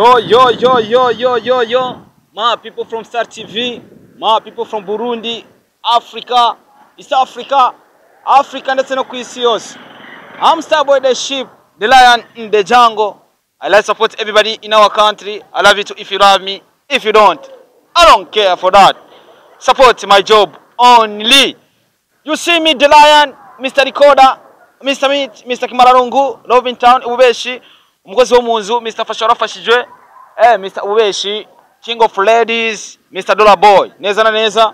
Yo, yo, yo, yo, yo, yo, yo, my people from Star TV, my people from Burundi, Africa, East Africa, Africa ndetse no ku isi yose. I'm Starboy the Sheep, the lion in the jungle. I like support everybody in our country. I love you too if you love me. If you don't, I don't care for that. Support my job only. You see me, the lion, Mr. Recorder, Mr. Meat, Mr. Kimararungu, Love in Town, Ubeshi, umukozi wo mu nzu, Mr. Fasha warafashijwe, Mr. Ubeshi, King of Ladies, Mr. Dollar Boy. Neza na neza.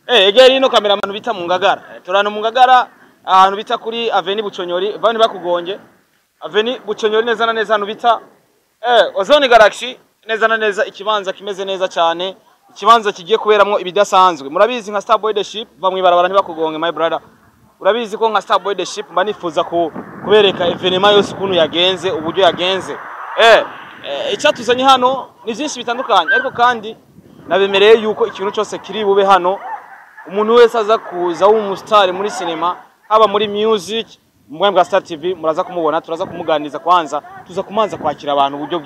Egeri ino cameraman bita mu Ngagara. Turano mu Ngagara, ahantu bita kuri Avenue Buconyori, bani bakugonje. Avenue Buconyori neza na neza ahantu bita Ozone Galaxy, neza na neza ikibanza kimeze neza cyane. Ikibanza kigiye kuberamwo ibidasanzwe. Murabizi nka Starboy the Ship, va mwibarabara ntibakugonge, my brother. Urabizi ko nka Starboy the Ship mba nifuza ku kubereka événement yose ukuntu yagenze, uburyo yagenze. Icyatuzanye hano ni byinshi bitandukanye, ariko kandi nabemereye yuko ikintu cyose kiri bube hano, umuntu wese aza kuza w'umustar muri cinema, haba muri music, mu bwa Star TV muraza kumubona, turaza kumuganiriza. Kwanza tuza kumanza kwakira abantu uburyo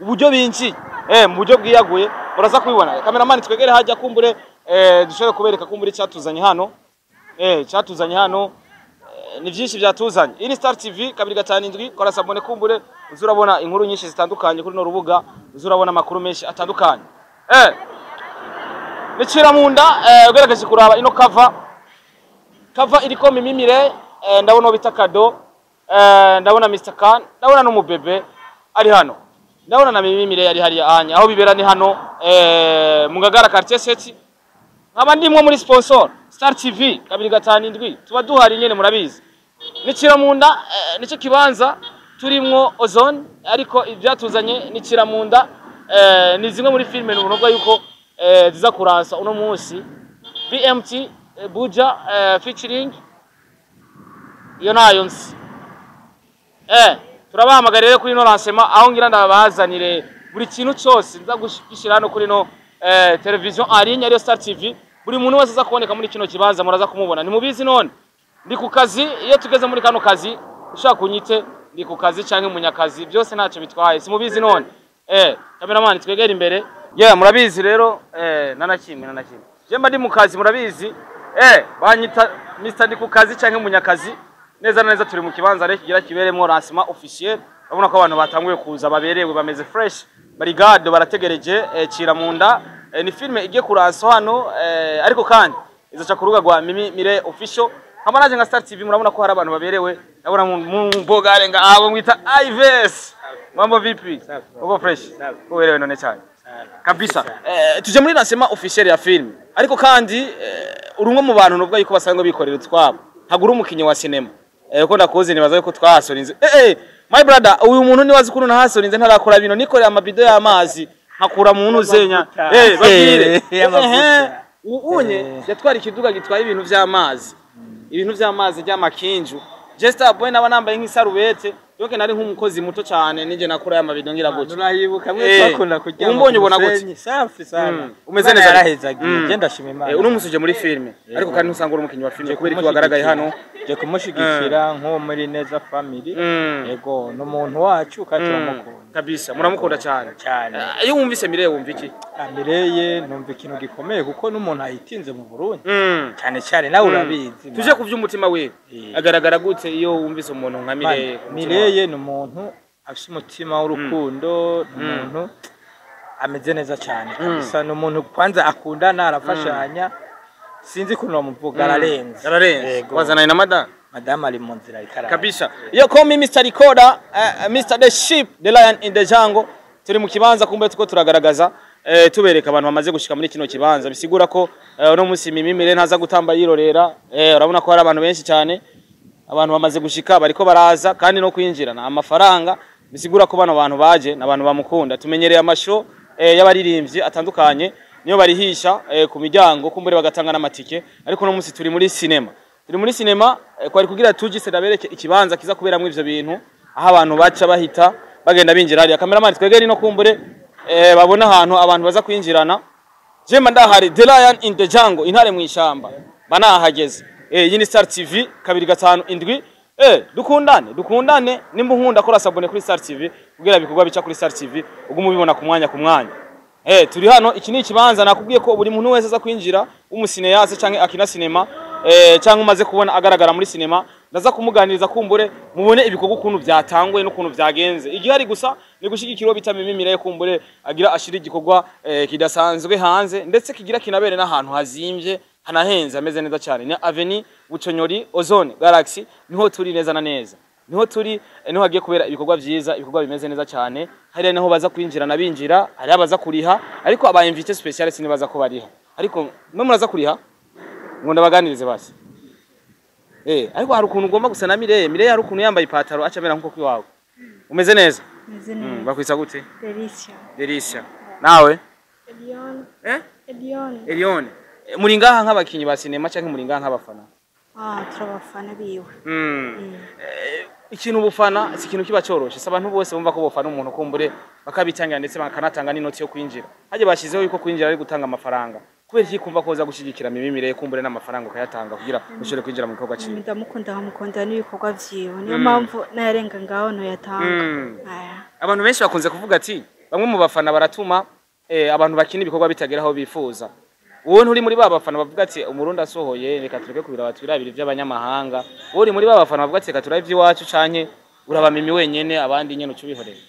uburyo binshi, mu buryo bwiyaguye, muraza kubibona. Cameraman, twegere hajya kumbure, dushobore kubereka kumbure icyatuzanye hano. Icyatuzanye hano ni byinshi byatuzanye. Iyi ni Star TV 257. Kora s'abonner kumbure uzurabona inkuru nyinshi zitandukanye kuri no rubuga, uzurabona amakuru menshi atandukanye. Nicira munda, ugerageje kuraba ino cover iriko Mimimire, ndabona bita Kado, ndabona Mr. Khan, ndabona n'umubebe ari hano, ndabona na Mimimire ari hariya anya. Aho bibera ni hano mu Ngagara, quartier 7. Nkaba ndimwo muri sponsor Star TV 257, tuba duhari nyene murabizi. Nicira munda, nicyo kibanza turimwo Ozone, ariko ibyatuzanye ni Kiramunda, ni zimwe muri filime nuvuga yuko ziza kuransa uno munsi. BMT, Buja, featuring iyo nayo nzi. Turabahamagara rero kuri no lancement, aho ngira ndabazanire buri kintu cyose nza gushyira hano kuri no television en ligne ariyo Star TV. Buri muntu wese aza kuboneka muri kino kibanza muraza kumubona. Nimubizi none ndi ku kazi. Iyo tugeze muri kano kazi, ushaka kunyite ndi ku kazi canke munyakazi, byose ntacyo bitwaye. Simubizi none? Cameraman, twegere imbere. Yeah, murabizi rero, nanakimwe nanakimwe je mba ndi mu kazi, murabizi. Banyita Mr. ndi ku kazi canke munyakazi. Neza na neza turi mu kibanza rero kigira kiberemo lancement officiel. Urabona ko abantu batanguye kuza, baberewe, bameze fresh, bari gado, barategereje Kiramunda. Ni filme igiye kuransa hano, ariko kandi izaca ku rubuga rwa Mimi Mire Official. Hama naje nka Star TV, murabona ko hari abantu baberewe. Ndabona mu mbogare nga abo mwita Ives. Mambo vipi? Uko fresh? Uberewe none cyane kabisa. Tuje muri lancement officiel ya film, ariko kandi uri umwe mu bantu nubwo yuko basanzwe bikorera utwabo, hagura umukinyi wa cinema. Ko ndakuzi, nibaza yuko twahasorinze. My brother, uyu muntu ni wazi ukuntu nahasorinze ntarakora bino, nikorera amabido y'amazi nkakura mu nuzenya. Babwire. Y'amavuta. Unye yatwara ikiduga gitwaye ibintu vy'amazi, ibintu vy'amazi by'amakinju. Jester Boy naba nambaye nk'isarubete, donc nari nk'umukozi muto cyane, nije nakura y'amabido ngira gutyo. Urayibuka mwe twakunda kuryama Umbonye ku ubona gute? musenyi. Safi sana. Umeze Imana neza. yarahezagiye. Je ndashima Imana. Uno musi uje muri filme, ariko kandi ntusanga uri umukinyi wa filme. Kubera iki wagaragaye hano? Je kumushigikira nk'uwo muri Neza Family. Yego, ni umuntu wacu kandi turamukunda. Kabisa, muramukunda cyane. Cyane. Iyo wumvise Mireye wumva iki? Mireye numva ikintu gikomeye, kuko n'umuntu ayitinze mu Burundi. Cyane cyane nawe urabizi. Tuje ku vy'umutima wiwe. Agaragara gute iyo wumvise umuntu nka Mireye ku mutima wawe? Mireye ni umuntu afite umutima w'urukundo, ni umuntu ameze neza cyane kabisa, ni umuntu kwanza akundana, arafashanya, sinzi ukuntu bamuvuga, ararenze. Ararenze. Yego. Wazananye na madame? Madame ari mu nzira, ariko araza. Kabisa. Yo, call me Mr. Recorder, Mr. The Sheep, the Lion in the Jungle. Turi mu kibanza kumbe tuko turagaragaza, tubereka abantu bamaze gushika muri kino kibanza, bisigura ko uno munsi Mimimire ntaza gutamba yirorera. Urabona ko hari abantu benshi cyane, abantu bamaze gushika, bariko baraza, kandi no kwinjira na amafaranga, bisigura ko bano bantu baje n'abantu bamukunda. Tumenyereye amasho y'abaririmbyi atandukanye, niyo barihisha ku miryango kumbure bagatanga n'amatike, ariko no munsi turi muri cinema, turi muri cinema, kwari kugira tujise ndabereke ikibanza kiza kuberamwo ivyo bintu, aho abantu baca bahita bagenda binjira hariya. Cameraman, twegere no kumbure, babona ahantu abantu baza kwinjirana. Jemba ndahari, The Lion in the Jungle, intare mu ishamba, banahageze. Iyi ni Star TV 257. Dukundane, dukundane. Nimba unkunda, kora s'abonner kuri Star TV kugira ibikorwa bica kuri Star TV ugume ubibona ku mwanya ku mwanya. Turi hano, iki ni ikibanza nakubwiye ko buri muntu wese aza kwinjira w'umu cinéaste canke akina sinema, canke umaze kubona agaragara muri sinema, ndaza kumuganiriza kumbure mubone ibikorwa ukuntu byatanguye n'ukuntu byagenze. Igihari gusa ni gushigikira uwo bita Mimi Mireille, kumbure agira ashira igikorwa kidasanzwe hanze, ndetse kigira kinabere n'ahantu hazimvye, hanahenze, hameze neza cyane. Ni Avenue Buconyori, Ozone Galaxy, niho turi neza na neza, niho turi, niho hagiye kubera ibikorwa vyiza, ibikorwa bimeze neza cyane. Hariya niho baza kwinjira nabinjira, hariya baza kuriha, ariko aba invité spécial sinibaza ko bariha, ariko mwe muraza kuriha ngo ndabaganirize basi. Ariko hari ukuntu ugomba gusa na Mireille. Mireille hari ukuntu yambaye ipataro aca amera nkuko kwiwawe. Umeze neza? Meze neza. Bakwita gute? Delicia. Delicia. Nawe? Elion. Eh? Elion. Elione. Muri ngaha nk'abakinyi ba sinema canke muri ngaha nk'abafana? Ah, turabafana biwe. Ikintu ubufana si ikintu kiba coroshe, si abantu bose bumva ko bofana umuntu kumbure bakabitangira, ndetse bakanatanga n'inoti yo kwinjira. Haje bashizeho yuko kwinjira ari gutanga amafaranga. Kubera iki kumva ko uza gushigikira Mimi Mireille, kumbure n'amafaranga ukayatanga kugira ushobore kwinjira mu gikorwa ciwe? Ndamukunda, nkamukunda n'ibikorwa vyiwe, niyo mpamvu n'ayarenga ngaho ntoyatanga. Aya. Abantu benshi bakunze kuvuga ati bamwe mu bafana baratuma abantu bakina ibikorwa bitagera aho bifuza. Wowe nturi muri ba bafana bavuga ati umurundi asohoye reka tureke kubiraba, twirabira ivy'abanyamahanga? Wowe uri muri ba bafana bavuga ati reka turabe ivy'iwacu, canke uraba Mimi wenyene, abandi nyene uca ubihorera?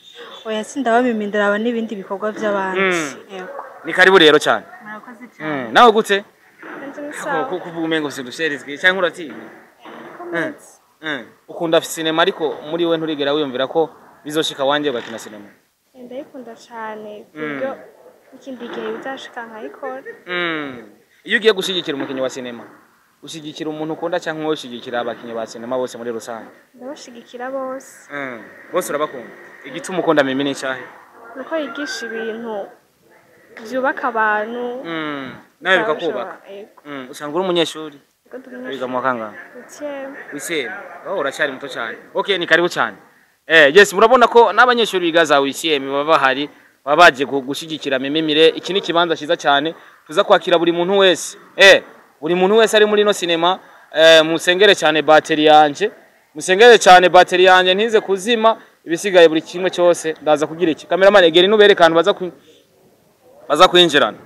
Oya, sindabamimi, ndaraba n'ibindi bikorwa vy'abandi. Yego. Ni karibu rero cyane. Murakoze cyane. Nawe gute? Nanje ni sawa. Kuvuga umengo ufise udusherizwe canke uratinya? Kometse. Ukunda sinema, ariko muri we nturigera wiyumvira ko bizoshika wanje ugakina sinema? Ndayikunda cyane ku buryo ikindi gihe bizashika nkayikora. Iyo ugiye gushyigikira umukinnyi wa sinema, ushyigikira umuntu ukunda cyangwa wowe ushyigikira abakinnyi ba sinema bose muri rusange? Ndabashigikira bose. Bose urabakunda. Igituma ukunda Mimi ni icyahe? Nuko yigisha ibintu byubaka abantu. Nawe bikakubaka. Yego. Usanga uri umunyeshuri? Yego, ndi Wiga mu wa kangahe? Huitième. Huitième. Oh, uracyari muto cyane. Okay, ni karibu cyane. Yes, murabona ko n'abanyeshuri biga za huitième baba bahari, baba baje gushyigikira Mimi Mire. Iki ni ikibanza cyiza cyane tuza kwakira buri muntu wese. Buri muntu wese ari muri no sinema, musengere cyane bateri yanje. Musengere cyane bateri yanje ntize kuzima, ibisigaye buri kimwe cyose ndaza kugira iki. Cameraman, egera inubereka ahantu baza kwinjirana.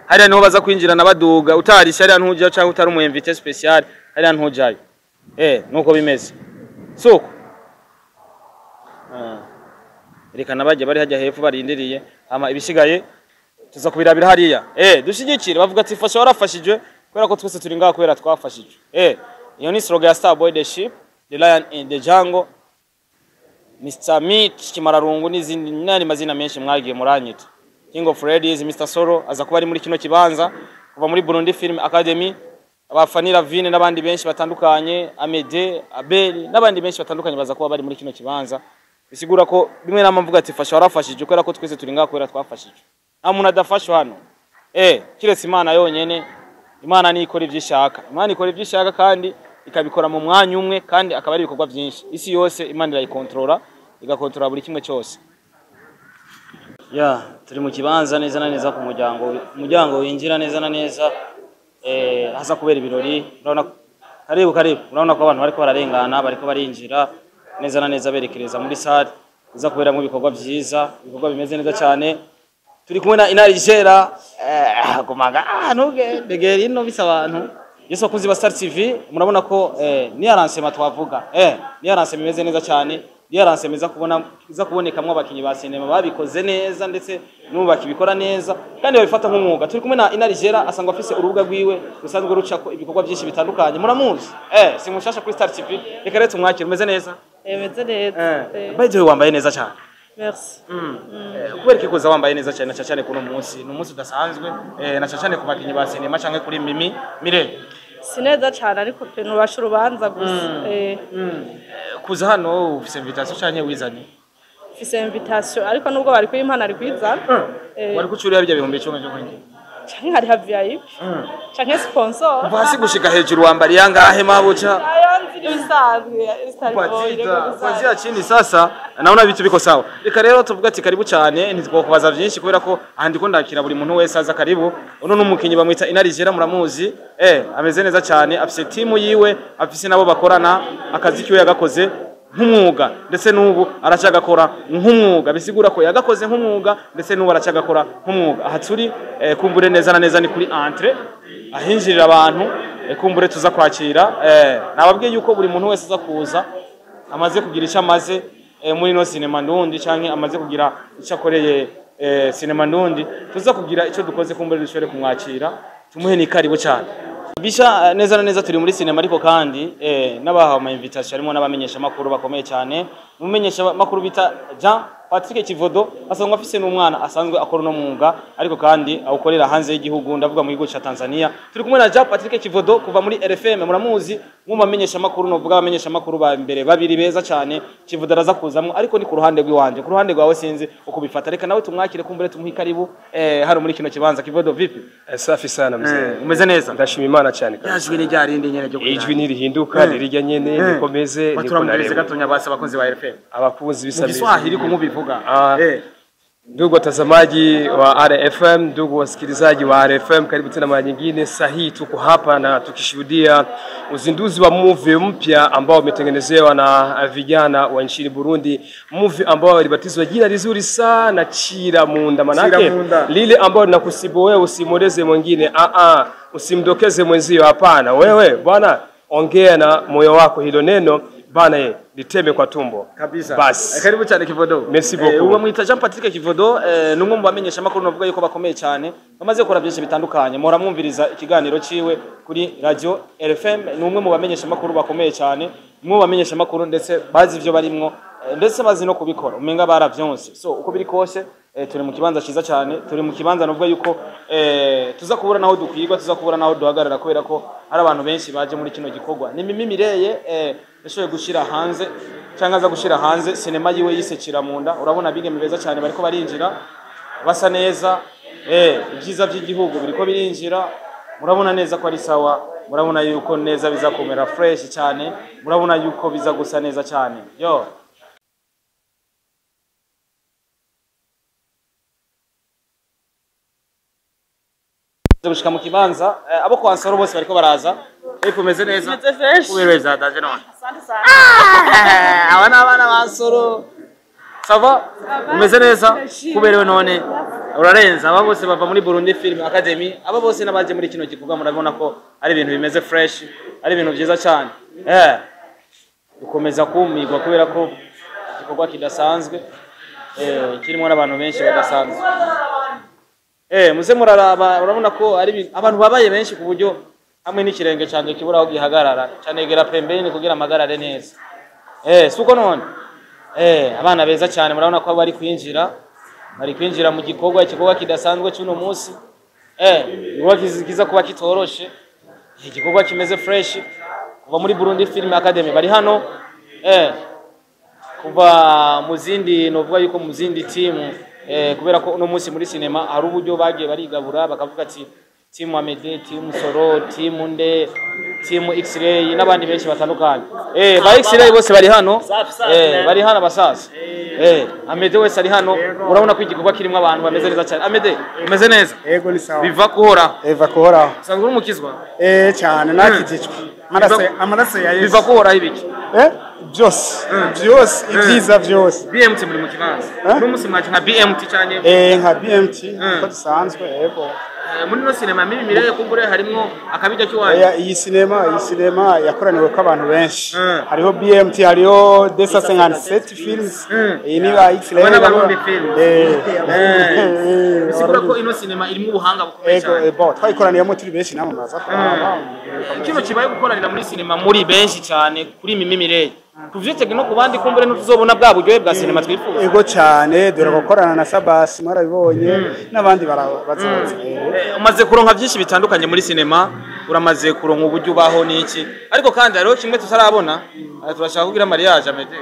Hariya niho baza kwinjirana baduga, utarisha hariya ntujayo, cyangwa utari umu invité spécial hariya ntujayo. Nuko bimeze. Suko. Rekana bajya bari hajya hepfo barindiriye, hama ibisigaye tuza kubirabira hariya. Dushigikire, bavuga ati fasha warafashijwe, kubera ko twese turi ngaha kubera twafashijwe. Iyo ni slogan ya Starboy the Ship, the Lion in the Jungle, Mr. Meat Kimararungu n'izindi n'andi mazina menshi mwagiye muranyita. King of Ladies, Mr. Solo aza kuba ari muri kino kibanza kuva muri Burundi Film Academy, abafanira Vine n'abandi benshi batandukanye, Amede, Abel n'abandi benshi batandukanye baza kuba bari muri kino kibanza. Bisigura ko bimwe nama mvuga ati fasha warafashije, kubera ko twese turi ngaha kubera twafashije. Nta muntu adafashwa hano. Kiretse Imana yonyene. Imana niyo ikora ivyo ishaka. Imana ikora ivyo ishaka kandi ikabikora mu mwanya umwe, kandi akaba ari ibikorwa byinshi. Isi yose Imana irayikontorora, igakontorora buri kimwe cyose. Ya, turi mu kibanza neza na neza ku muryango, umuryango winjira neza na neza, haza kubera ibirori. Urabona, karibu karibu, urabona ko abantu bariko bararengana, bariko barinjira neza na neza berekereza muri salle iza kuberamo ibikorwa vyiza, ibikorwa bimeze neza cyane. Turi kumwe na Inarijera, gumaga ntuge begera ino bisa abantu. Yesu bakunzi ba Star TV, murabona ko ni aransema twavuga. Ni aransema imeze neza cyane. Ni aransema iza kubona, iza kubonekamwo abakinyi ba sinema babikoze neza, ndetse n'ubu bakibikora neza kandi babifata nk'umwuga. Turi kumwe na Inarijera, asangwa afise urubuga rwiwe rusanzwe rucako ibikorwa byinshi bitandukanye. Muramuzi? Si mushasha kuri Star TV. Reka rero tumwakire. Umeze neza? Meze neza. By the way, wambaye neza cyane. Merci. Kubera iki kuza wambaye neza cyane, na cyane kuno munsi? Ni umunsi udasanzwe, na cyane ku bakinyi ba sinema canke kuri Mimi Mire. Si neza cyane, ariko pe nubasha urubanza gusa. Kuza hano ufise invitation canke wizanye? Mfise invitation, ariko nubwo bari kuyimpana ari kwizana. Wari kucuriya bijya 10,000 byo kwinjira? Canke hariha VIP. Canke sponsor. Kuva hasi gushika hejuru wambariye angahe, mabuja? Ayo nzi. Ibisanzwe Starboy rego. Kuanzia chini sasa naona vitu biko sawa. Reka rero tuvuga ati karibu cyane, ntitwokubaza byinshi kubera ko aha ndiko ndakira buri muntu wese aza karibu. Uno numukinyi bamwita Inarijera, muramuzi. Ameze neza cyane, afise timu yiwe, afise nabo bakorana, akazi kiwe yagakoze nk'umwuga ndetse n'ubu aracyagakora nk'umwuga, bisigura ko yagakoze nk'umwuga ndetse n'ubu aracyagakora nk'umwuga. Aha turi kumbure neza na neza ni kuri entrée ahinjirira abantu, kumbure tuza kwakira. Nababwiye yuko buri muntu wese aza kuza amaze kugira icyo amaze muri no sinema ndundi canke amaze kugira icyo akoreye sinema ndundi, tuza kugira icyo dukoze kumbure dushobore kumwakira tumuhe n'ikaribu cyane. Bisha neza na neza turi muri sinema, ariko kandi n'abahawe ama invitation harimo n'abamenyesha makuru bakomeye cyane. Umumenyesha makuru bita Jean Patrick Kivodo asanzwe afise n'umwana asanzwe akora no mwuga, ariko kandi awukorera hanze y'igihugu, ndavuga mu gihugu ca Tanzania. Turi kumwe na Jean Patrick Kivodo kuva muri RFM, muramuzi nk'umumenyesha makuru, novuga abamenyesha makuru ba mbere babiri beza cyane. Kivodo araza kuzamwo, ariko ni ku ruhande rw'iwanje, ku ruhande rwawe sinzi uko bifata. Reka nawe tumwakire kumbure tumuhe karibu hano muri kino kibanza. Kivodo, vipi? Safi sana mzee. Umeze neza? Ndashima Imana cyane kabisa. Yajwi ni rya rindi nyene ryo Ijwi ntirihinduka, ririjya nyene nikomeze niko Baturamugirize narewe. gatonya basi abakunzi ba RFM. Abakunzi Mu bisamiriza. Kiswahili kumubivuga. Ndugu watazamaji wa RFM, ndugu wasikilizaji wa RFM, karibu tena mara nyingine. Saa hii tuko hapa na tukishuhudia uzinduzi wa movie mpya ambao umetengenezewa na vijana wa nchini Burundi, movie ambao ilibatizwa jina lizuri sana, Chira Munda. Manake Chira lile ambalo linakusibu wewe usimweleze mwingine, usimdokeze mwenzio, hapana. Wewe bwana, ongea na moyo wako, hilo neno bana liteme kwa tumbo Kabisa. Basi. Karibu cyane Kivodo. Merci beaucoup. Uwo mwita Jean Patrick Kivodo ni umwe mu bamenyesha makuru navuga yuko bakomeye cyane, bamaze gukora byinshi bitandukanye. Muhora mwumviriza ikiganiro ciwe kuri radio RFM. Ni umwe mu bamenyesha makuru bakomeye cyane, umwe mu bamenyesha makuru ndetse bazi ivyo barimwo, ndetse bazi no kubikora, umenga baravyonse. So uko biri kose turi mu kibanza ciza cyane, turi mu kibanza navuga yuko tuza kubura naho dukwirwa, tuza kubura naho duhagarara, kubera ko hari abantu benshi baje muri kino gikorwa. Ni Mimi Mireye yashoboye gushira hanze cyangwa aza gushira hanze sinema yiwe yise Kiramunda. Urabona abigeme beza cyane bariko barinjira basa neza, ibyiza by'igihugu biriko birinjira. Murabona neza ko ari sawa, murabona yuko neza biza kumera fresh cyane, murabona yuko biza gusa neza cyane. Yo gushika mu kibanza, abo kwa Nsoro bose bariko baraza. Umeze neza? Meze fresh. Uberewe za daje none. Asante sana. Aba ni abana ba Nsoro. Sava? Umeze neza? Kuberewe none. Urarenza. Aba bose bava muri Burundi Film Academy. Aba bose n'abaje muri kino gikorwa, murabona ko ari ibintu bimeze fresh, ari ibintu byiza cyane. Dukomeza kumirwa kubera ko igikorwa kidasanzwe, kirimo n'abantu benshi badasanzwe. Muze muraraba, urabona ko ari abantu babaye benshi ku buryo hamwe n'ikirenge canje kibura aho gihagarara, canegera pembeni kugira amagarare neza. Suko none. Abana beza cyane, murabona ko bari kwinjira, bari kwinjira mu gikorwa, igikorwa kidasanzwe cy'uno munsi. Igikorwa kiza kuba kitoroshe, igikorwa kimeze fresh. Kuva muri Burundi Film Academy bari hano. Kuva mu zindi, novuga yuko mu zindi timu, kubera ko uno munsi muri sinema hari uburyo bagiye barigabura bakavuga ati timu Amede, timu Soro, timu Nde, timu X-Ray n'abandi benshi batandukanye. Ba X-Ray bose bari hano. Bari hano abasaza. Amede wese ari hano. Urabona ko igikorwa kirimo abantu bameze neza cyane. Amede, umeze neza? Yego ni sawa. Biva kuhoraho. Eva kuhoraho. Usanzwe uri umukizwa? Cyane nakijijwe. Amaraso ya Yesu. Biva kuhoraho ibiki? Byose. Byose ibyiza byose. BMT muri mu kibanza. Uno munsi mwaje nka BMT cyane. Nka BMT uko dusanzwe, yego. Muri no sinema Mimi Mireye kumbure harimo akabijya cy'wanyu. Iyi sinema yakoraniwe ko abantu benshi. Hariho BMT, hariho Desa 57 Films. Iyi ni ba X-Ray. Abana Barundi Films. Bisigura ko ino sinema irimo ubuhanga bukomeye cyane. Ego, twayikoraniyemo turi benshi namwe muraza kuraba. Kino kibaye gukoranira muri sinema muri benshi cyane kuri Mimi Mireye. Tuvyitege no kubandi kumbure ntuzobona bwa buryohe bwa sinema twifuza. Ego cyane, dore gukorana na Sabasi mwarabibonye n'abandi barabazoza. Umaze kuronka byinshi bitandukanye muri sinema, uramaze kuronka uburyo ubaho n'iki, ariko kandi hariho kimwe tutarabona, turashaka kugira mariage Amede.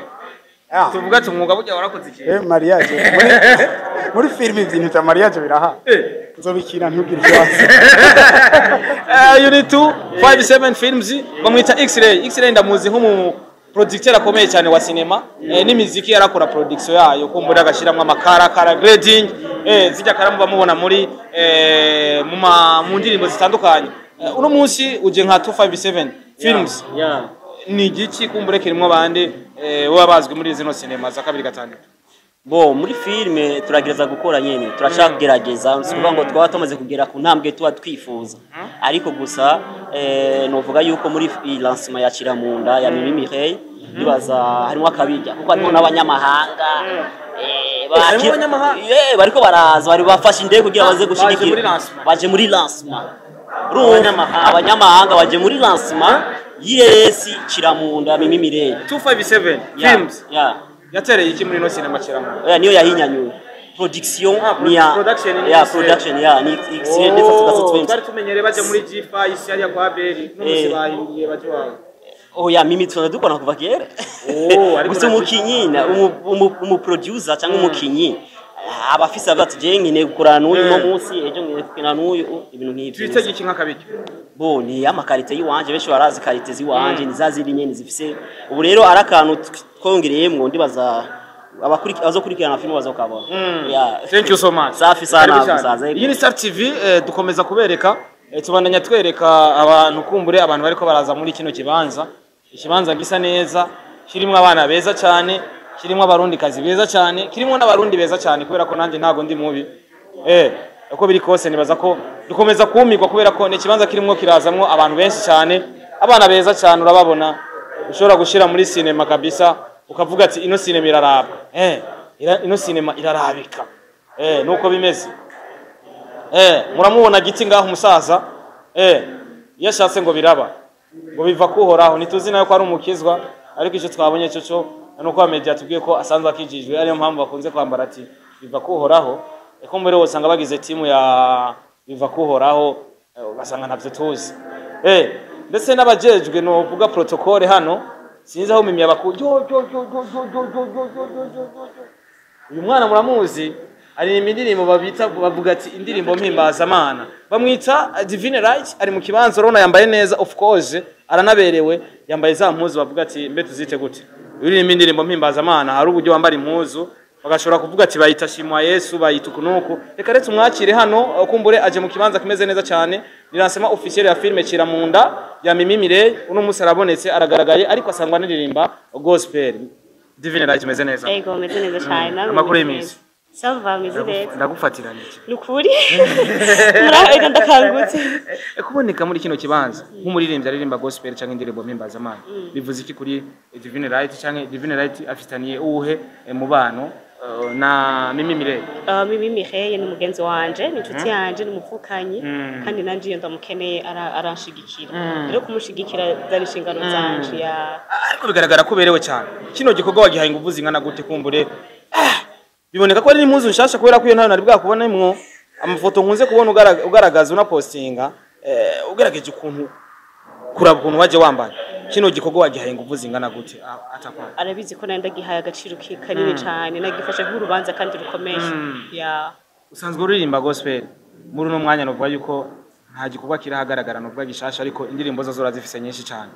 Tuvuga ati umwuga burya warakoze iki? Mariage muri filime ibintu bya mariage biraha. Nzobikina, ntugire ikibazo. Unit 257 Films, bamwita X-Ray. X-Ray ndamuzi nk'umu producteur akomeye cyane wa cinema, n'imiziki yarakora production yayo, kumbura agashiramwo amakara kara grading, zijya karamu bamubona muri mu ndirimbo zitandukanye. Uno munsi uje nka 257 Films, ni igiki kumbure kirimwo abandi baba bazwi muri zino cinema za kabiri gatandatu? Bo muri filme turagereza gukora nyene, turashaka kugerageza, si ukuvuga ngo twaba tumaze kugera ku ntambwe tuba twifuza, ariko gusa novuga yuko muri iyi lancement ya Kiramunda ya Mimi Mireille ndibaza harimo akabijya, kuko harimo n'abanyamahanga. Harimo abanyamahanga? Bariko baraza, bari bafashe indege kugira baze Baje muri gushigikira. lancement. Baje muri lancement. Urumva, Abanyamahanga. abanyamahanga baje muri lancement y'iresi Kiramunda ya Mimi Mireille. 257 Yeah, Films yatereye iki muri no cinema Kiramunda? Oya, niyo yahinyanyuye production. Ah, Ni ya production ni ya X-ray. Production ya ni X-ray ndetse Oh, tugatse. twari tumenyereye bajya muri G5 isi hariya kwa Beri, n'umunsi bahinduye baje wawe. Oya, mimi tuna dukora kuva kera. Oh, ariko Gusa umukinyi umu producer cyangwa umukinyi aba afise avuga ati je nkeneye gukorana n'uyu no munsi, ejo nkeneye gukorana n'uyu, ibintu nk'ivyo. Twitege iki nk'akabiryo? Bo ni ama qualité y'iwanje, benshi barazi qualité z'iwanje, ni za zindi nyene zifise. Ubu rero ari akantu twongereyemwo, ndibaza abazokurikirana filime bazokabona. Yeah. Thank you so much. Safi sana. Karibu cyane. Musaza. Iyi ni Star TV, dukomeza kubereka, tubandanya twereka abantu kumbure abantu bariko baraza muri kino kibanza. Ikibanza gisa neza, kirimo abana beza cyane, kirimo abarundi kazi beza cyane, kirimo n'abarundi beza cyane, kubera ko nanjye ntago ndi mubi. Uko biri kose nibaza ko dukomeza kumirwa, kubera ko ni ikibanza kirimo kirazamwo abantu benshi cyane, abana beza cyane, urababona ushobora gushira muri cinema kabisa ukavuga ati ino cinema irarabwa, ino cinema irarabika, nuko bimeze. Muramubona giti ngaho umusaza, iyo ashatse ngo biraba, ngo biva kuhoraho. Ntituzi nawe ko ari umukizwa, ariko icyo twabonye cyo cyo nuko media tubwiye ko asanzwe akijijwe, ariyo mpamvu bakunze kwambara ati biva kuhoraho. Eko mbere usanga bagize timu ya biva kuhoraho, ugasanga ntabyo tuzi. Ndetse n'abajejwe no vuga protocole hano, sinzi aho mimi abaku yo yo yo yo yo yo yo yo yo yo yo yo. Uyu mwana muramuzi, ari indirimbo babita bavuga ati indirimbo mpimbazamana, bamwita Divine Right. Ari mu kibanza, urabona yambaye neza, of course aranaberewe, yambaye za mpuzu bavuga ati mbe tuzite gute? Uririmba indirimbo mpimbazamana, hari uburyo wambara impuzu bagashobora kuvuga ati bayita shimwa Yesu, bayita ukunuku. Reka retse umwakire hano, kumbure aje mu kibanza kimeze neza cyane. Ni lancement officiel ya filme Kiramunda ya Mimi Mireille. Uno munsi arabonetse, aragaragaye, ariko asangwa anaririmba gospel. Divine Right, imeze neza? Ego, meze neza cyane, nawe Amakuru meze y'iminsi? neza. Ça va, meze neza. Ndagufatiranye iki? Ni ukuri murabega ndakangutse. Kuboneka muri kino kibanza nk'umuririmbyi aririmba gospel cyangwa indirimbo mpimbazamana bivuze iki kuri Divine Right, cyangwa Divine Right afitaniye uwuhe mubano na Mimi Mireille? Mimi Mireille ni mugenzi wanje, ni inshuti yanje, ni umuvukanyi, kandi nanje iyo ndamukeneye aranshigikira. Rero kumushigikira zari inshingano zanje ya. Ariko bigaragara ko uberewe cyane. Kino gikorwa wagihaye ingufu zingana gute? Kumbure biboneka ko ari n'impuzu nshasha, kubera ko iyo ntayo nari bwakubonamwo amafoto nkunze kubona ugaragaza unapostinga, ugerageje ukuntu kuraba ukuntu waje wambaye. Kino gikorwa wagihaye ingufu zingana gute atakwa? Arabizi ko nari ndagihaye agaciro kanini cyane, nagifashe nk'urubanza kandi rukomeye ya. Usanzwe uririmba gospel. Muri uno mwanya novuga yuko nta gikorwa kirahagaragara novuga gishasha, ariko indirimbo zo zora zifise nyinshi cyane.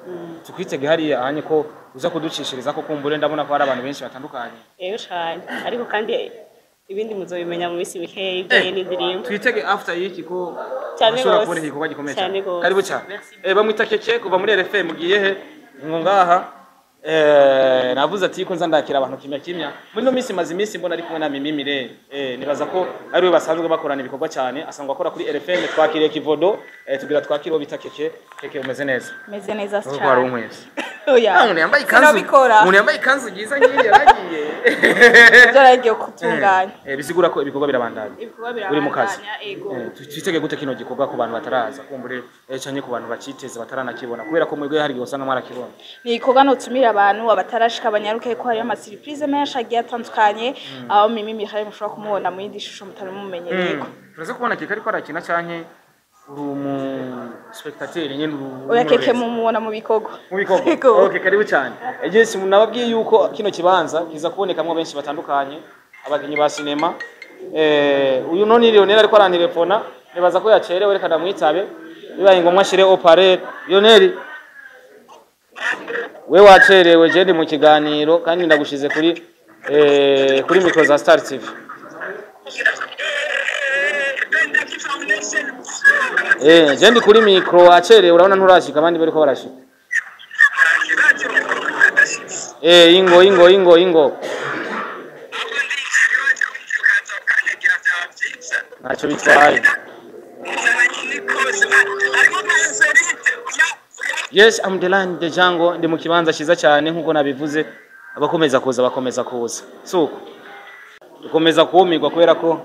Tukwitege hariya ahanye ko uza kuducishiriza ko kumbure ndabona ko hari abantu benshi batandukanye. Eyo cyane, ariko kandi ibindi muzobimenya mu minsi mikeya ibijyanye n'indirimbo. Twitege after y'iki ko Cyane ushobora gose. kubona igikorwa gikomeye Cyane cyane. gose. Karibu cyane. Merci. Bamwita Keke kuva muri RFM. Mugiye he ngo ngaha? Navuze ati ko nza ndakira abantu kimya kimya. Muri no minsi maze iminsi mbona ari kumwe na Mimi Mireille, nibaza ko ari we basanzwe bakorana ibikorwa cyane, asanzwe akora kuri RFM. Twakiriye Kivodo, tugira twakiriye uwo bita Keke. Keke, umeze neza? Meze neza Uko wari cyane. unkwese. Oya. Ah, umuntu yambaye ikanzu, Sinabikora. umuntu yambaye ikanzu nziza nk'iyi yaragiye. Byaragiye gutunganya. Bisigura ko ibikorwa birabandanya. Ibikorwa Uri mu kazi. birabandanya, ego. Twitege gute kino gikorwa ku bantu bataraza kumbure, canke ku bantu baciteze bataranakibona, kubera ko mwebwe hari igihe usanga mwarakibona? Ni igikorwa notumira abantu abatarashika banyaruke, ko hariyo ama surprise menshi agiye atandukanye, aho Mimi Mireille mushobora kumubona mu yindi shusho mutari mumenyereyeko. Turaza kubona Keke ariko arakina, canke uri umu spectateur nyene, uri Oya, Keke umurorerezi? mumubona mu bikorwa. Mu bikorwa. Ego. Okay, karibu cyane. Yes, nababwiye yuko kino kibanza kiza kubonekamwo benshi batandukanye, abakinyi ba sinema. Uyu none Lionel ariko arantelefona, nibaza ko yacerewe, reka ndamwitabe, bibaye ngombwa ashire haut-parleur. Lionel, we wacerewe, je ndi mu kiganiro kandi ndagushize kuri micro za Star TV. Je ndi kuri micro, wacerewe, urabona nturashika, abandi bariko barashika. Ingo ingo ingo ingo, ntacyo bitwaye. Yes, I'm the line the Django, ndi mu kibanza cyiza cyane nkuko nabivuze, abakomeza kuza bakomeza kuza. Suko dukomeza kumirwa kubera ko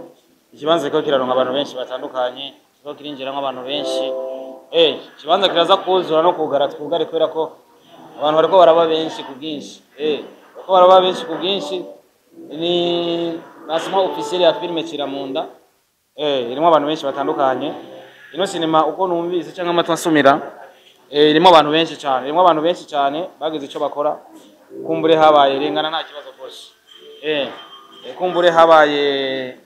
ikibanza kiko kiraronka abantu benshi batandukanye, kiko kirinjiramo abantu benshi. Ikibanza kiraza kuzura no kugara twugare kubera ko abantu bariko baraba benshi ku bwinshi. Bariko baraba benshi ku bwinshi. Ni lancement officiel ya filme Kiramunda. Irimo abantu benshi batandukanye. Ino sinema uko numvise cyangwa amatwi ansumira, irimo abantu benshi cyane, irimo abantu benshi cyane bagize icyo bakora. Kumbure habaye rengana nta kibazo rwose. Kumbure habaye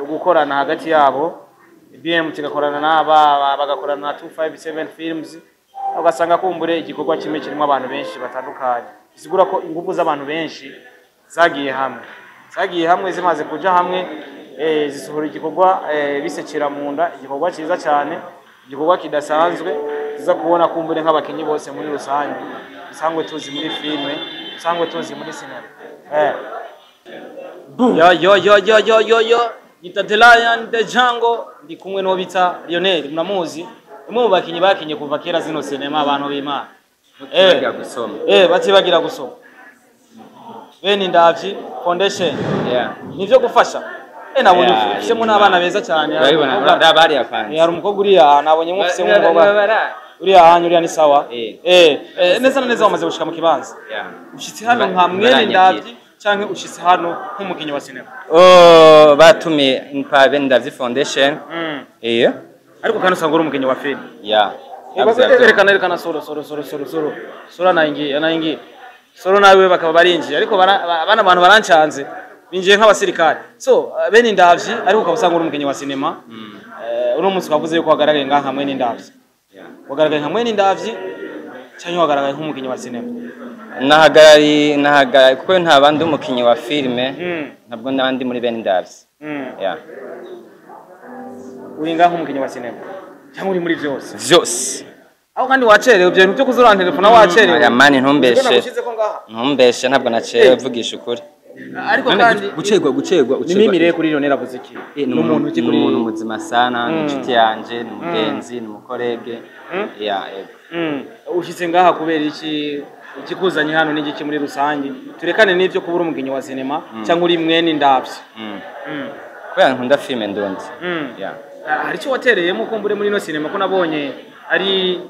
gukorana hagati yabo, BM kigakorana n'aba bagakorana na 257 Films, ugasanga kumbure igikorwa kimwe kirimo abantu benshi batandukanye. Bisigura ko ingufu z'abantu benshi zagiye hamwe, zimaze kuja hamwe, zisohora igikorwa bisekera mu nda, igikorwa cyiza cyane, igikorwa kidasanzwe tuza kubona kumbure nk'abakinyi bose muri rusange usangwe tuzi muri filme, usangwe tuzi muri sinema. Yo yo yo yo yo yo yo, nita The Lion The Django, ndi kumwe n'uwo bita Lionel, muramuzi, umwe mu bakinyi bakinye kuva kera zino sinema, abantu b'Imana. Gusoma. Batibagira gusoma. Bene Ndavyi Foundation. Nivyo gufasha. Nabonye ufisemo n'abana beza cyane. Urabibona ndabari afanye. Hari umukobwa uriya nabonye mufisemo umukobwa. Uriya hanyu uriya ni sawa. Neza na neza wamaze gushika mu kibanza. Ushitse hano nka mwene Ndavyi canke ushitse hano nk'umukinyi wa sinema? Oh, batumiye mpa Bene Ndavyi Foundation. Ariko kandi usanga uri umukinyi wa film. Erekana soro soro soro soro soro. Soro anaingiye. Soro nawe bakaba barinjiye, ariko bana abantu barancanze. Binjiye nk'abasirikare. So Bene Ndavyi ariko ukaba uri umukinyi wa sinema. Uno munsi twavuze yuko wagaragaye ngaha mwene Ndavyi. Wagaragaye nka mwene Ndavyi cyangwa wagaragaye nk'umukinyi wa sinema? Nahagarari kuko nta bandi umukinyi wa filme, ntabwo nabandi muri Bene Ndavyi. Uri ngaha nk'umukinyi wa sinema cyangwa uri muri byose? Vyose. Aho kandi wacerewe, ibyo bintu byo kuzura telefone wacerewe. Oya mani, ntumbeshe. Ntumbeshe, ntabwo nacerewe, vugisha ukuri. Ariko kandi gucegwa ni mimi rero kuri Lionel avuze iki? Ni umuntu muzima sana, ni inshuti yanje, ni umugenzi, ni umukorege. Ushitse ngaha kubera iki? Ikikuzanye hano ni igiki muri rusange? Turekane n'ivyo kubura umuginyi wa sinema cyangwa uri mwene Ndavyi. Kubera nkunda filme ndundi. Hari icyo watereyemo kumbure muri ino sinema ko nabonye ari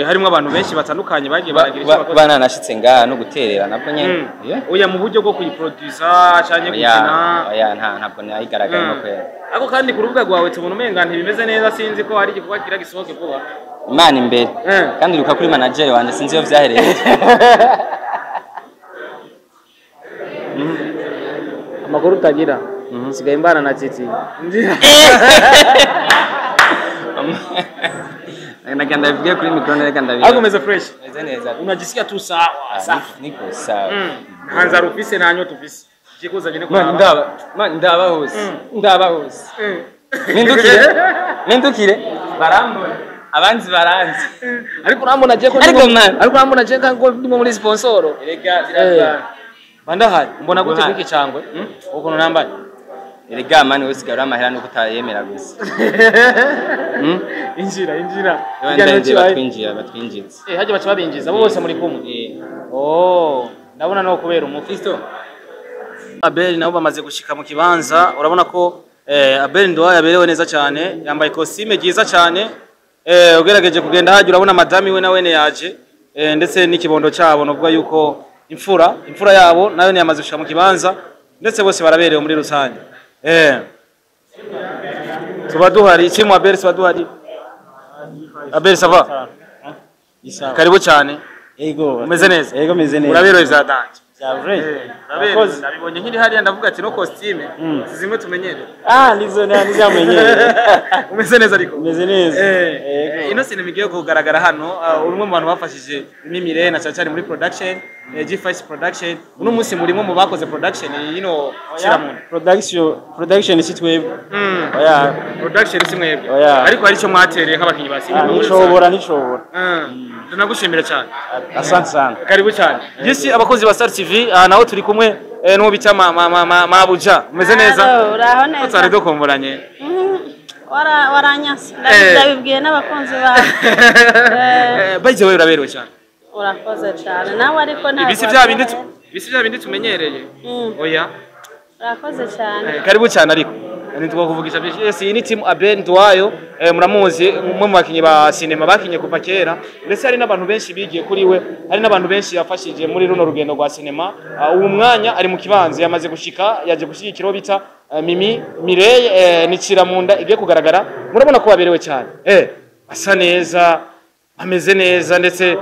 harimo abantu benshi batandukanye bagiye baragira icyo bakoze. Bana nashitse ngaha no guterera nabwo nyene. Oya, mu buryo bwo kuyiproducer canke gukina. Oya, ntabwo nayigaragaye kwera. Ako kandi ku rubuga rwawe tubona umenga ntibimeze neza, sinzi ko hari igikorwa kira gisohoke vuba. Imana imbere. Kandi uruka kuri manager wanje, sinzi iyo vyahereye. Amakuru utagira. Sigaye mbana na Titi. Nagenda bivuge kuri micro, reka ndabivuge. Ariko umeze fresh. Meze neza. Unajisikia tu sawa. Safi. Niko sawa. Nta nzara ufise, nta nyota ufise. Ikikuzanye ni kuraba. Man ndaba hose. Ndaba hose. Nindukire. Barambona. Abanzi baranzi. Ariko urambona je ko Ariko man. Ariko urambona je ko ndimo muri sponsor. Erega birazana. Bandahari mbona gute kwiki cangwe? Ukuntu nambaye. Erega mani wese garura amahera nuko utayemera gusa. Injira. Batwinjiza. Haje baca babinjiza bose muri kumwe. Oh, ndabona no kubera umukristo. Abel nabo bamaze gushika mu kibanza, urabona ko Abel Ndoa yaberewe neza cyane, yambaye costume ryiza cyane. Ugerageje kugenda haje urabona madami we nawe ne yaje, ndetse n'ikibondo cyabo novuga yuko imfura yabo nayo yamaze gushika mu kibanza, ndetse bose baraberewe muri rusange. Tuba duhari timu Abel, tuba duhari. Abel ça va? Karibu cyane. Yego. Umeze neza? Yego meze neza. Uraberewe za danje. Bya vrai. Uraberewe, nabibonye nkiri hariya ndavuga ati no costume si zimwe tumenyereye. Ah, nizo nizamenyereye. Umeze neza ariko? Umeze neza. Ino sinema igiye kugaragara hano, uri umwe mu bantu bafashije Mimi Mireille na cyane cyane muri production, G5 production. Uno munsi murimo mu bakoze production yino Kiramunda. Production si twebwe. Oya. Production si mwebwe. Oya. Ariko hari icyo mwatereye nk'abakinyi ba sinema. Nishobora. Tunagushimira cyane. Asante sana. Karibu cyane. Yesi abakozi ba Star TV, naho turi kumwe n'uwo bita Mabuja. Umeze neza? Uraho neza. Twari dukumburanye. Waranyase. Ndabibwiye n'abakunzi bawe. By the way uraberewe cyane. Urakoze cyane. Nawe ariko ntabwo. Ibisi bya bindi tumenyereye. Oya. Urakoze cyane. Karibu cyane ariko. Nitwa kuvugisha byinshi. Yes, iyi ni team Abel Ndwayo, muramuzi umwe mu bakinyi ba sinema bakinye kuva kera, ndetse hari n'abantu benshi bigiye kuri we, hari n'abantu benshi yafashije muri runo rugendo rwa sinema. Ubu mwanya ari mu kibanza yamaze gushika, yaje gushyigikira uwo bita Mimi Mireille, ni Kiramunda igiye kugaragara. Murabona ko baberewe cyane. Asa neza, ameze neza ndetse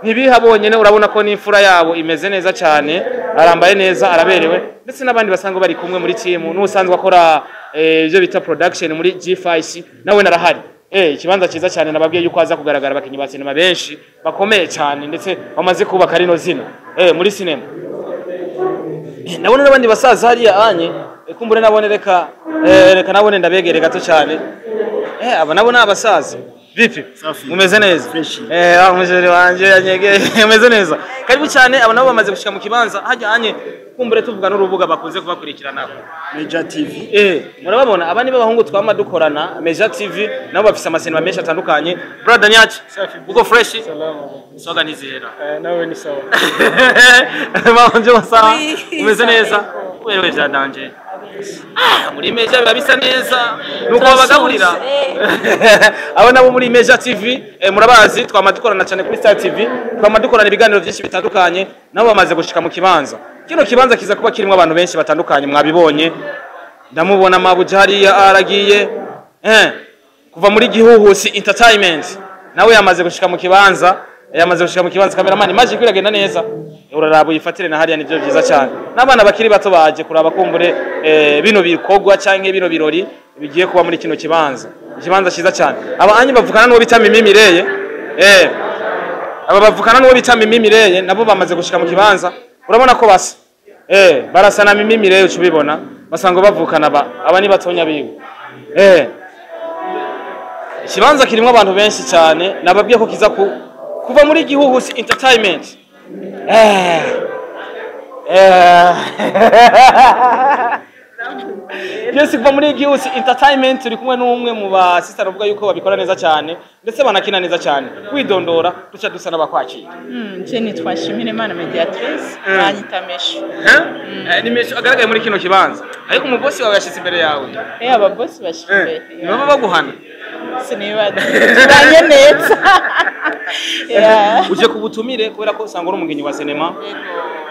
ntibihabonye, urabona ko n'imfura yabo imeze neza cyane, arambaye neza, araberewe, ndetse n'abandi basanzwe bari kumwe muri team, n'usanzwe akora ibyo bita production muri G5 nawe narahari. Ikibanza cyiza cyane, nababwiye yuko aza kugaragara abakinyi ba sinema benshi bakomeye cyane ndetse bamaze kubaka rino zina muri sinema. Nabone n'abandi basaza hariya anye, kumbure nabone reka nabone ndabegere gato cyane. Aba nabo ni abasaza. Vipi? Mumeze neza? Mujeri wanje yanyegeye, mumeze neza. Karibu cyane, aba nabo bamaze gushika mu kibanza hajya anye, kumbure tuvuga n'urubuga bakunze kubakurikirana. Meja TV. Murababona aba ni b'abahungu twama dukorana Meja TV, nabo bafise amasinema menshi atandukanye. Brother Nyachi, uko fresh? Soga nizera. Nawe ni sawa. Manje sawa. Umeze neza? Wewe byadanje. Muri Meja biba bisa neza nuko babagaburira. Abo nabo muri Meja TV, murabazi twama dukorana cyane kuri Star TV, twama dukorana ibiganiro byinshi bitandukanye, nabo bamaze gushika mu kibanza. Kino kibanza kiza kuba kirimo abantu benshi batandukanye, mwabibonye. Ndamubona Mabuja hariya aragiye, kuva muri Gihuhusi Entertainment, nawe yamaze gushika mu kibanza, cameraman maji kwiragenda neza. Uraraba uyifatire na hariya, nivyo byiza cyane. N'abana bakiri bato baje kuraba kumbure bino bikorwa canke bino birori bigiye kuba muri kino kibanza. Ikibanza cyiza cyane. Aba anyi bavukana n'uwo bita Mimi Mireille. Aba bavukana n'uwo bita Mimi Mireille nabo bamaze gushika mu kibanza. Urabona ko basa. Barasa na Mimi Mireille ucubibona. Basango bavukana aba ni batonya biwe. Ikibanza kirimo abantu benshi cyane, nababwiye ko kiza kuva muri Gihuhusi Entertainment. Yes, kuva muri Gihuhusi Entertainment turi kumwe n'umwe mu ba sister bavuga yuko babikora neza cyane ndetse banakina neza cyane. Kwidondora duca dusa n'abakwakira. Nje nitwa Shimire Imana Mediatrice, banyita Mesho. Ni Mesho agaragaye muri kino kibanza. Ariko umubosi wawe yashitse imbere yawe. Ababosi bashitse imbere. Nibo baguhana. Sinibaza. Tubanye neza. Uje kubutumire kubera ko usanga uri umugenyi wa sinema.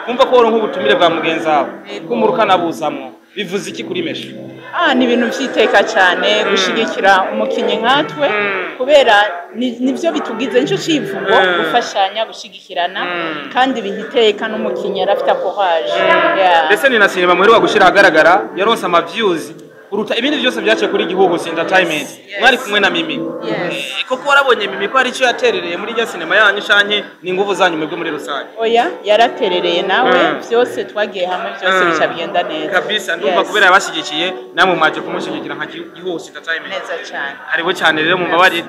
Kumva ko wari nk'ubutumire bwa mugenzi wawe. Kumuruka nabuzamwo. Bivuze iki kuri Mesho? Ni ibintu vyiteka cyane gushigikira umukinyi nkatwe, kubera nivyo bitugize nico civugo, gufashanya, gushigikirana, kandi bihiteka n'umukinyi arafite courage. Ndetse ni na sinema muheruka gushira ahagaragara yaronse ama views kuruta ibindi byose byaciye kuri Gihuhusi Entertainment. Mwari kumwe na Mimi. Koko warabonye Mimi ko hari icyo yaterereye muri rya sinema yanyu canke ni inguvu zanyu mwebwe muri rusange? Oya, yaraterereye nawe, byose twagiye hamwe, byose bica bigenda neza. Kabisa, ndumva kubera yabashigikiye namwe mwaje kumushigikira nka Gihuhusi Entertainment. Neza cyane. Haribo cyane rero mumbabarire.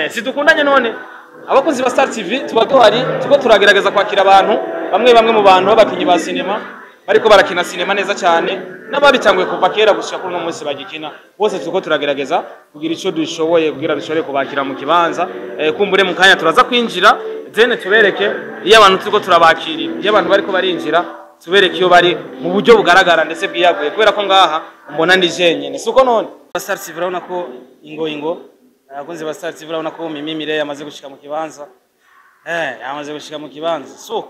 Sidukundanye none. Abakunzi ba Star TV tuba duhari, tuko turagerageza kwakira abantu bamwe bamwe mu bantu b'abakinyi ba sinema bariko barakina sinema neza cyane, n'ababitanguye kuva kera gushika kuri uno munsi bagikina bose, tuko turagerageza kugira ico dushoboye kugira dushobore kubakira mu kibanza. Kumbure mu kanya turaza kwinjira then tubereke iyo abantu turiko turabakirira, iyo abantu bariko barinjira tubereke iyo bari mu buryo bugaragara ndetse bwiyaguye, kubera ko ngaha mbona ndi jenyene. Suko none Star TV urabona ko ingo abakunzi ba Star TV urabona ko Mimi Mireille yamaze gushika mu kibanza. Yamaze gushika mu kibanza. So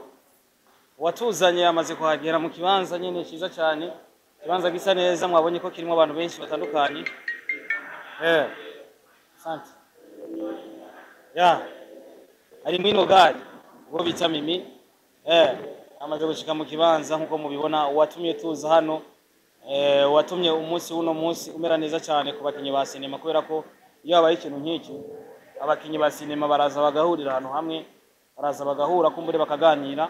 watuzanye amaze kuhagera mu kibanza nyene cyiza cyane, kibanza gisa neza, mwabonye ko kirimo abantu benshi batandukanye. Asante. Ya. Ari mwino gari ubwo bita Mimi. Amaze gushika mu kibanza nkuko mubibona, uwatumye tuza hano, watumye umunsi uno munsi umera neza cyane ku bakinyi ba sinema, kubera ko iyo habaye ikintu nk'iki abakinyi ba sinema baraza bagahurira ahantu hamwe, baraza bagahura kumbure bakaganira,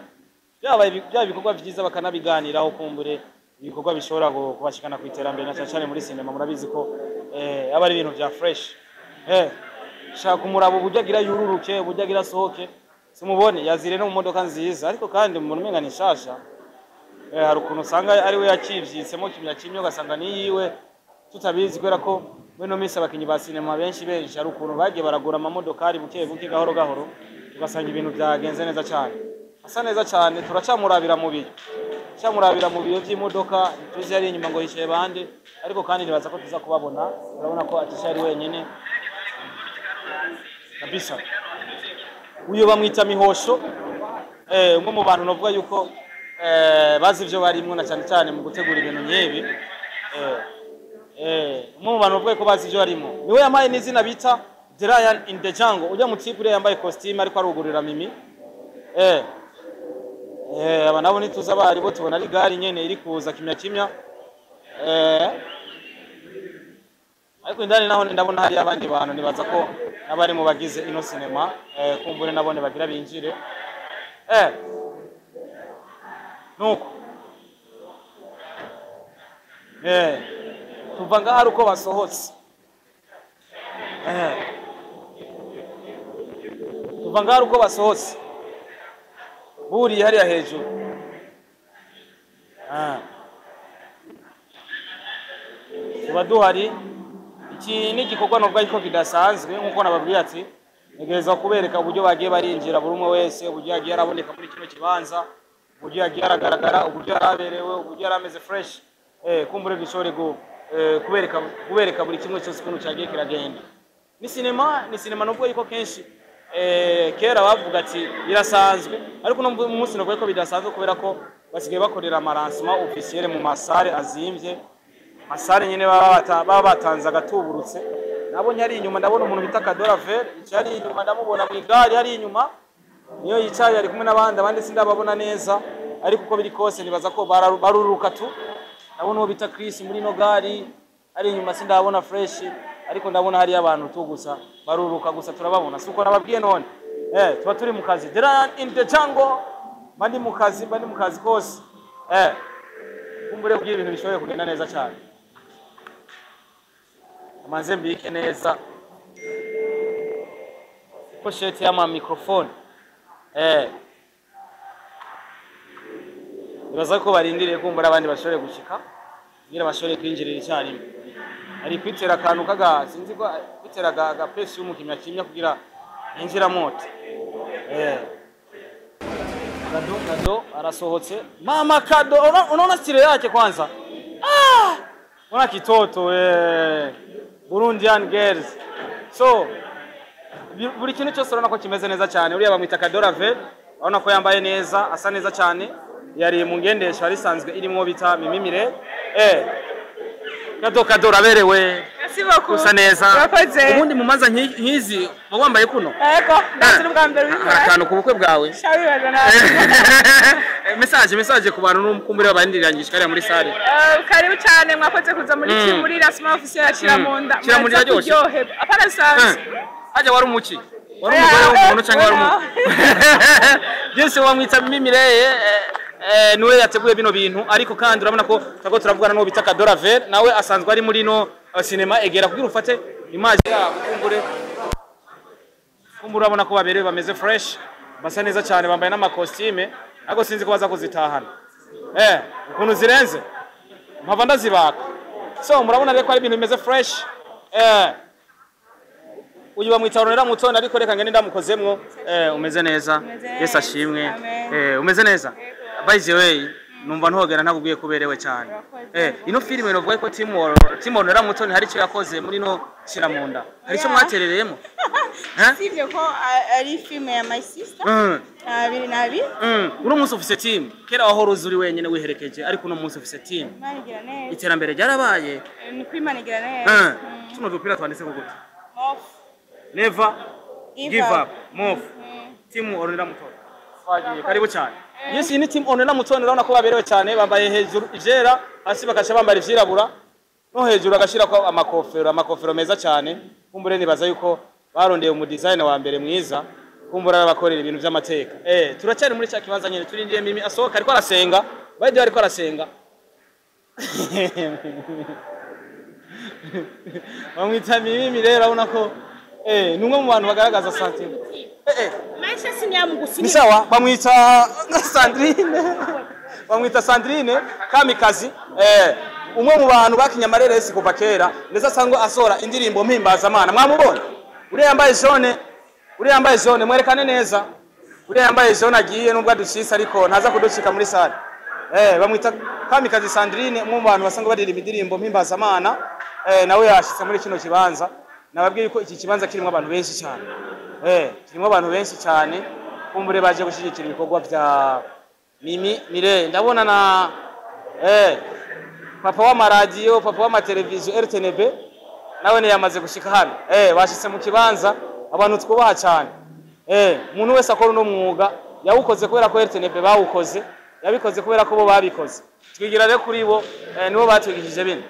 byaba ibikorwa vyiza bakanabiganiraho, kumbure ibikorwa bishobora kubashikana ku iterambere na cyane cyane muri sinema. Murabizi ko aba ari ibintu vya fresh. Shaka kumuraba uburyo agira yururuke, uburyo agira asohoke, simubone yazire no mu modoka nziza, ariko kandi umuntu umenga ni nshasha. Hari ukuntu usanga ari we yakivyitsemo kimya kimwe, ugasanga ni yiwe tutabizi, kubera ko muri ino minsi abakinyi ba sinema benshi benshi hari ukuntu bagiye baragura amamodokari buke buke, gahoro gahoro, ugasanga ibintu byagenze neza cyane, asa neza cyane. Turacamurabira mu biyo, cyamurabira mu biyo by'imodoka, tuzi ari inyuma ngo yicaye bande, ariko kandi nibaza ko tuza kubabona. Urabona ko atisha ari wenyine kabisa. Uyo bamwita Mihosho, umwe mu bantu navuga yuko bazi ivyo barimwo na cyane cyane mu gutegura ibintu nk'ibi. Umwe mu bantu bavuga ko bazi ivyo barimo niwe yamaye n'izina bita The Lion in the Jungle. Ujya mu type yambaye costume ariko arugurira Mimi. Aba nabo nituza abari bo tubona ari gari nyene iri kuza kimya kimya. Ariko indani naho ndabona hari abandi bantu, nibaza ko n'abari mu bagize ino sinema, kumbure nabone bagira binjire. Nuko tuva ngaho ari uko basohotse. Tuva ngaho ari uko basohotse buriye hariya hejuru. Tuba duhari. Iki ni igikorwa nubwo ariko kidasanzwe, nkuko nababwiye ati ntegereza kubereka uburyo bagiye barinjira buri umwe wese, uburyo yagiye araboneka muri kino kibanza, uburyo yagiye aragaragara, uburyo yaraberewe, uburyo yarameze fresh. Kumbure dushobore kubereka buri kimwe cyose ukuntu cyagiye kiragenda. Ni sinema nubwo yuko kenshi kera bavuga ati birasanzwe, ariko no munsi nubwo yuko bidasanzwe, kubera ko basigaye bakorera amaransement officiel mu masare azimvye, masare nyene baba batanze agatuburutse. Nabonye ari inyuma, ndabona umuntu bita Kadora Ver yicaye ari inyuma, ndamubona mu igare ari inyuma, niyo yicaye ari kumwe n'abandi, abandi sindababona neza, ariko uko biri kose nibaza ko baruruka tu. Ndabona uwo bita Chris muri no gari ari inyuma, sindabona fresh, ariko ndabona hari abantu tu gusa baruruka gusa, turababona. Suko nababwiye none tuba turi mu kazi. The Lion in the Jungle, bandi mu kazi, bandi mu kazi kose. Kumbure kugira ibintu bishoboye kugenda neza cyane. Amanze mbike neza pochette y'ama microphone. Nibaza ko barindiriye kumbura abandi bashobore gushika kugira bashobore kwinjirira icyarimwe. Ari kwitera akantu kaga sinzi ko kwitera aga press y'umukimya kimya kugira yinjira moto. Kado arasohotse. Mama Kado, unaona style yake kwanza. Unaona kitoto Burundian girls. So buri kintu cyose urabona ko kimeze neza cyane. Uriya bamwita Kadora V, urabona ko yambaye neza, asa neza cyane. Yari mu ngendesho arisanzwe irimo bita Mimimire. Kado raberewe. Merci beaucoup. Usa neza. Urakoze. Ubundi mu manza nkizi wambaye kuno. Ego, ndazi ubwa mbere ubikora. Akantu ku bukwe bwawe. Shabibaza nawe. Message ku bantu n'umukumbure babandirirangije kariya muri sale. Karibu cyane, mwakoze kuza muri muri lancement officiel ya Kiramunda. Kiramunda iraryoshye. Apana sanze. Haja wari umuki? Wari umugore w'umuntu cyangwa wari umuki? Byose wamwita Mimire. Niwe yateguye bino bintu, ariko kandi urabona ko tago turavugana n'uwo bita Kadora Ver, nawe asanzwe ari muri no sinema. Egera kugira ufate image yabo, kumbure urabona ko baberewe, bameze fresh, basa neza cyane, bambaye n'amakositime, ariko sinzi ko baza kuzitahana. Ukuntu zirenze mpava ndazibaka. So murabona rero ko ari ibintu bimeze fresh. Uyu bamwita Ronera Mutoni, ariko reka ngende ndamukozemwo. Umeze neza, Yesu ashimwe. Umeze neza. By the way, numva ntogera ntakubwiye kuberewe cyane. Ino filime novuga ko Team Ronera Mutoni hari icyo yakoze muri no Kiramunda. Hari icyo mwaterereyemo? Sivyo ko ari filime ya my sister. Abiri nabi. Uno munsi ufise team. Kera wahora uri wenyene wiherekeje, ariko uno munsi ufise team. Imana neza. Iterambere ryarabaye. Ni kwimana igira neza. Tuno dupira twanditse ko gute? Move. Never give up. Move. Team Ronera Mutoni. Twagiye, karibu cyane. Yes, iyi ni team Onela Mutoni, urabona ko baberewe cyane, bambaye hejuru ivyera, hasi bakaca bambara ivyirabura, no hejuru agashirako amakofero, amakofero meza cyane. Kumbure nibaza yuko barondeye umu designer wa mbere mwiza, kumbura arabakorera ibintu vy'amateka. Turacyari muri cya kibanza nyene, turindiye Mimi asohoka, ariko arasenga. By the way, ariko arasenga. Bamwita Mimi rero, urabona ko ni umwe mu bantu bagaragaza sentiment. Maisha sinyamugusi. Ni sawa, bamwita Sandrine. Bamwita Sandrine Kamikazi. Umwe mu bantu bakinye amareresi kuva kera, ndetse asanzwe asohora indirimbo mpimbazamana. Mwamubonye? Uriya yambaye jaune, uriya yambaye jaune, mwerekane neza. Uriya yambaye jaune agiye nubwo aducitse ariko ntaza kuducika muri salle. Bamwita Kamikazi Sandrine, umwe mu bantu basanzwe baririmba indirimbo mpimbazamana. Nawe yashitse muri kino kibanza. Nababwiye yuko iki kibanza kirimo abantu benshi cyane. Kirimo abantu benshi cyane, kumbure baje gushyigikira ibikorwa bya Mimi Mire. Ndabona na papa w'amaradiyo, papa w'amateleviziyo RTNB nawe ni yamaze gushika hano. Bashitse mu kibanza, abantu twubaha cyane. Umuntu wese akora uno mwuga yawukoze kubera ko RTNB bawukoze, yabikoze kubera ko bo babikoze. Twigira rero kuri bo, nibo batwigishije bino.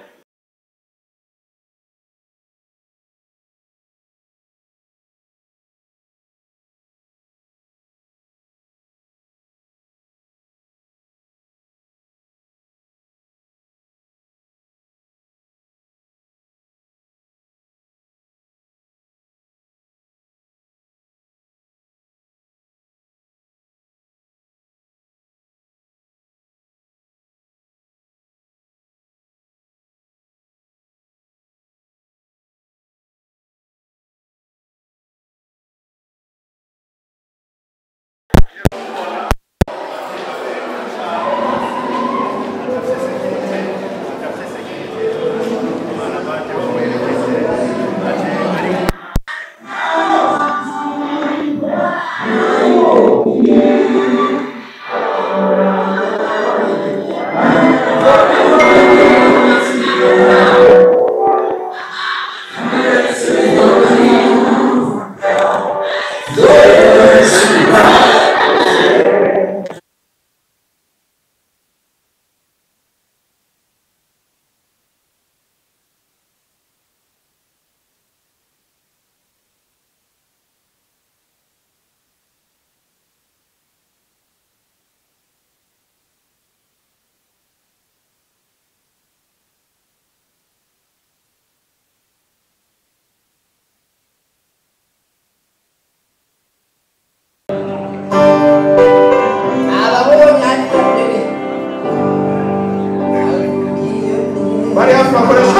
Bari hafi bakoresha.